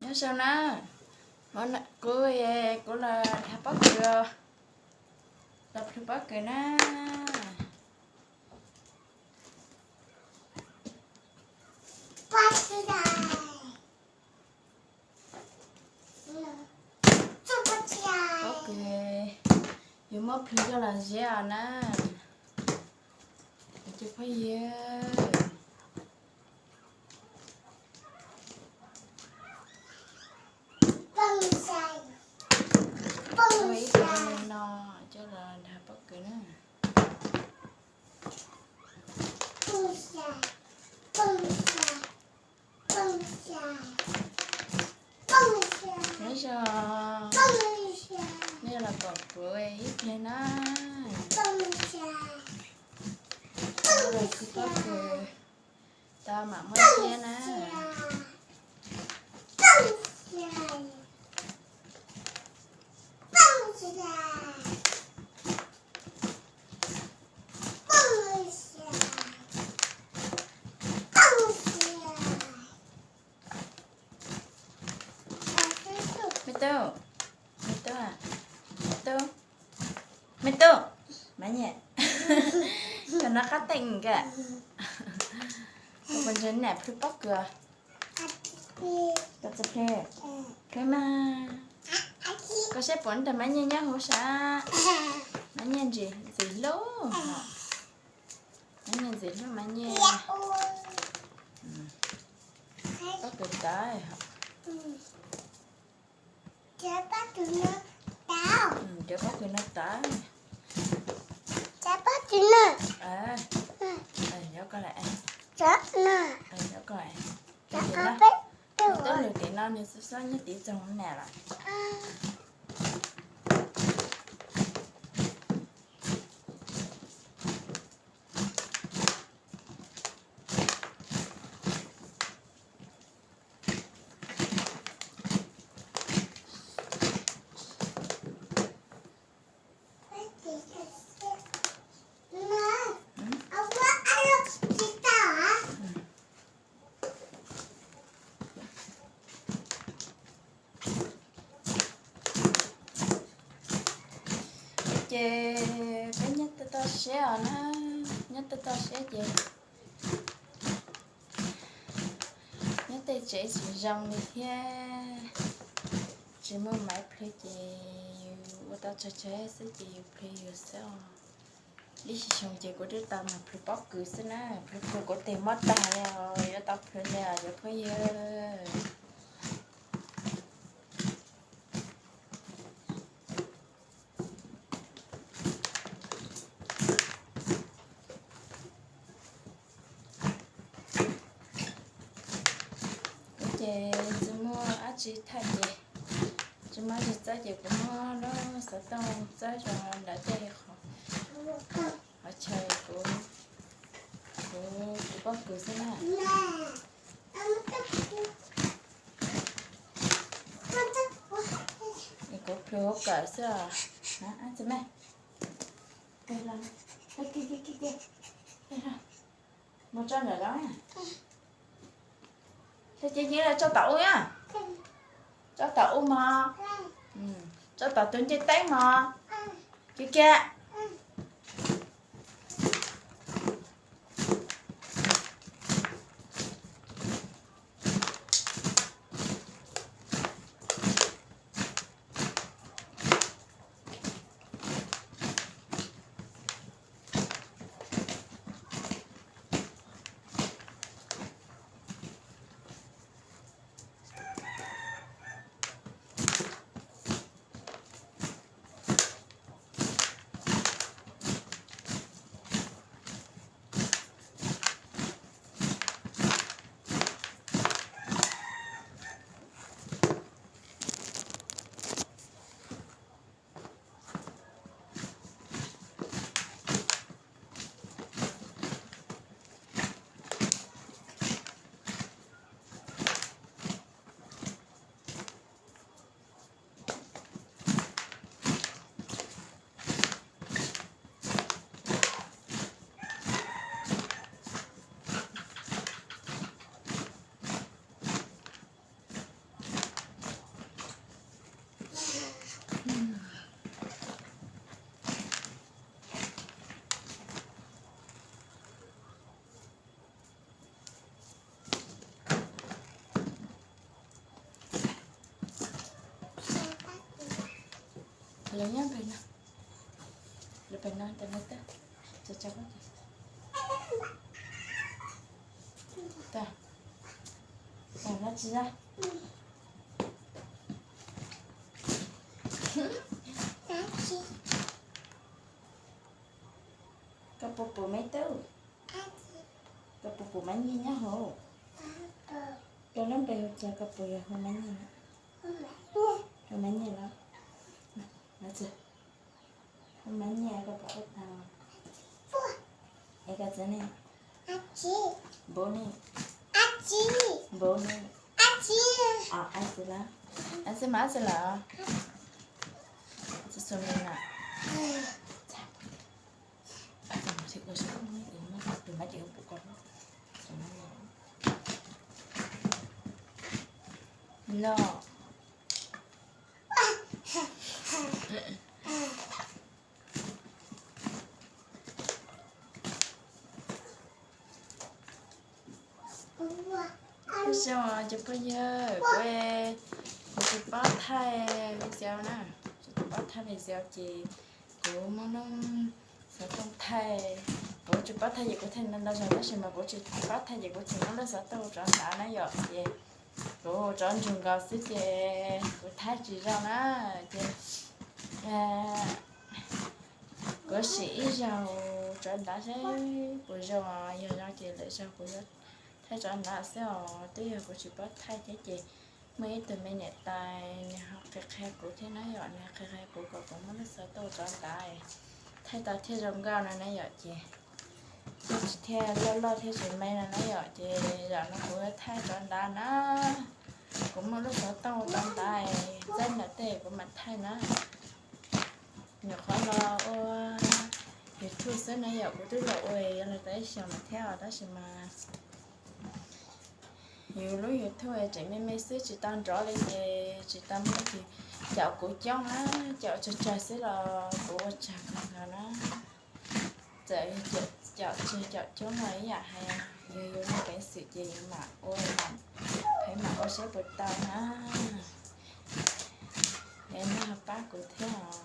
Nyob zoo na, kuv, kuv los dhas pob kws, los plhws pob kws na. Pob kws yus muab plhws coj los ziab os na. Cov phooj ywg, ua ib tug li no coj los dhas pob kws na. Nyob zoo, nej los koom kuv ib pliag na. Kuv pob kws tau mam muab ziab na. Me tub, me tub, me tub, me tub, Maiv Nyiaj, koj nov qab teej kawg. Koj puas ntseeg niam plhws pob kws? Koj tsis plhws? Plhws mas. Koj saib puas nrog Maiv Nyiaj nyob hauv sab. Maiv Nyiaj ntxim hlub, Maiv Nyiaj ntxim hlub Maiv Nyiaj. Pob kws tawv. Cov pob kws no tawv. Yuav koj, yuav koj. Nws tuaj lwm tim no nws xob xob nyob tim txog niam lawm. Ces peb nyob toj toj siab os na, nyob toj toj siab ces nyob tej tsev tsis zoo li thiab, tsis muaj maiv plhws ces yus ua tau tsawg tsawg xwb ces yus plhws yus xwb os. Ib sim xyoo ces kuv twb tau mas plhws pob kws xwb na, plhws plhws kuv tes mob tag li os, yuav tau plhws li os cov phooj ywg. Kuv ces tsis muaj dab tsi thaij ces, tsis muaj dab tsi txawb ces kuv muab lub xov tooj txawb rau ntawm tej qhov, qhov chaw kuv, kuv, kuv pob kws xwb na. Kuv plhws hauv kawm xwb os. Mus tso ntawm no. Tso tom u na. Tso tom u mog. Tso tom tus ncej teeb mog. Kiag kiag. Lawv nyob pem no, lawv pem no tes no tag, tsa tsa koj tes. Tag, tag no tsis tsa. Koj puas pum me tub? Koj puas pum Maiv Nyiaj nyob hauv? Koj lub npe hu cas, koj puas yog hu Maiv Nyiaj? Hu Maiv Nyiaj los? Hu Maiv Nyiaj koj puas quaj tag? Es koj txiv ne? Npau ne? Npau ne? Ab tsi los? Ab tsi mas ab tsi los? Tsis xu me na. Los. Ua zoo cov phooj ywg, kuv, kuv tsis paub thaij video na, kuv tsis paub thaij video ces kuv muab lub xov tooj thaij. Kuv tsis paub thaij ces kuv thaij ntau ntau zaus tab sis mas kuv tsis paub thaij ces kuv tseem muab lub xov tooj rov nrad na yom, ces kuv rov nrug nkaus xwb ces kuv thaij tsis zoo na, ces kuv sim ib zaug rov nrad seb puas zoo, yog zoo ces lwm zaug kuv yuav thaij rov nrad xwb os, twb yog kuv tsis paub thaij thiab ces muaj ib tug me niam tais nws ho qhia qhia kuv thiab na yom, nws qhia qhia kuv kom kuv muab lub xov tooj rov nrad thaij tau thiaj zoo nkauj no na yom, ces thiaj tsis thiaj loj loj thiab tsis me no na yom, ces zaum no kuv thaij rov nrad na, kuv muab lub xov tooj rov nrad, txawm ntawm tej kuv mam thaij na. Nyuam qhuav los ua YouTube xwb na yom, kuv twb los ua los tau ib xyoos lawm thiab os, tab sis mas yus lub YouTube tseem me me xwb tsis tau nrov li ces tsis tau muaj, ces caum kuv coob na, caum tsawg tsawg xwb los kuv ua tsawg kawg nkaus na. Txawm caum tsawg caum coob los ib yam hais, yog yus muaj peev xwm ces yus mam ua, pheej mam ua saib puas tau na. Es nej ho pab kuv thiab os.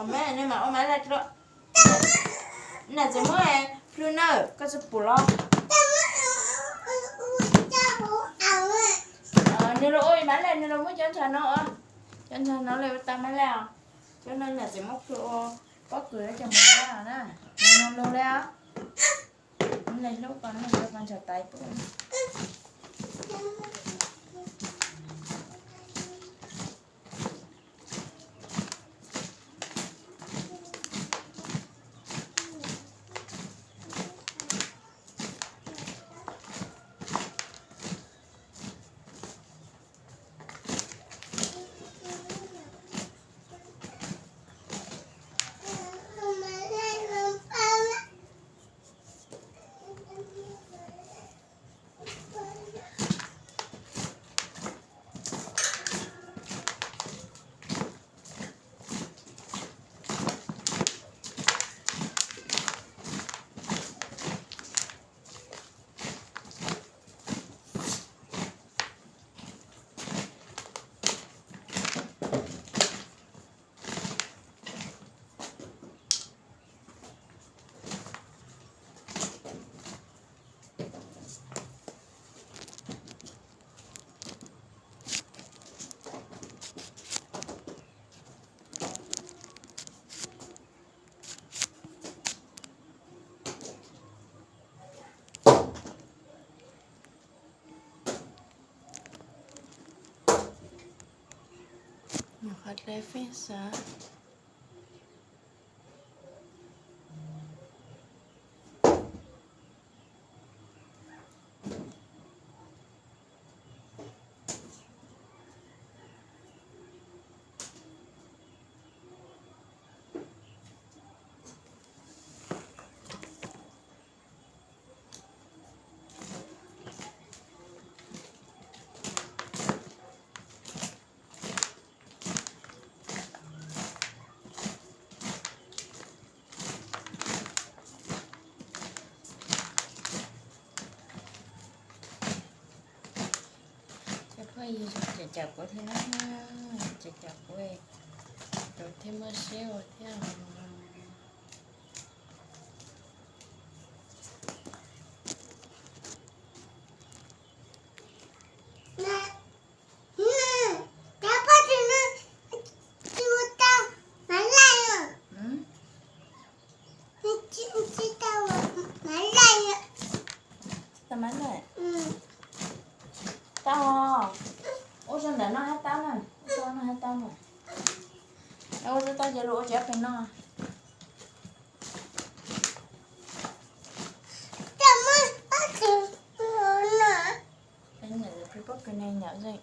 Ua me, nej mam ua me laj dua. Niam txiv muab plhws na, koj tsis pum los? Nws los ua me laj, nws los muab cov ntshav no, cov ntshav no los ua tau me laj os. Cov no niam txiv muab plhws ua pob kws coj mus na. Nws no los li os. Nws hlub koj, nws hlub koj ntshav tais pub. Dai feej xav. Cov phooj ywg cem cem kuv thiab na, cem cem kuv, kuv thiaj muaj siab ua thiab. Tsis tau mab na. Tau. Ua rau ntawm no hab tau na, ua rau no hab tau na. Ua rau tau ces luag ua tsis ob peb no. Peb niam peb poj peb ne nyom zeej.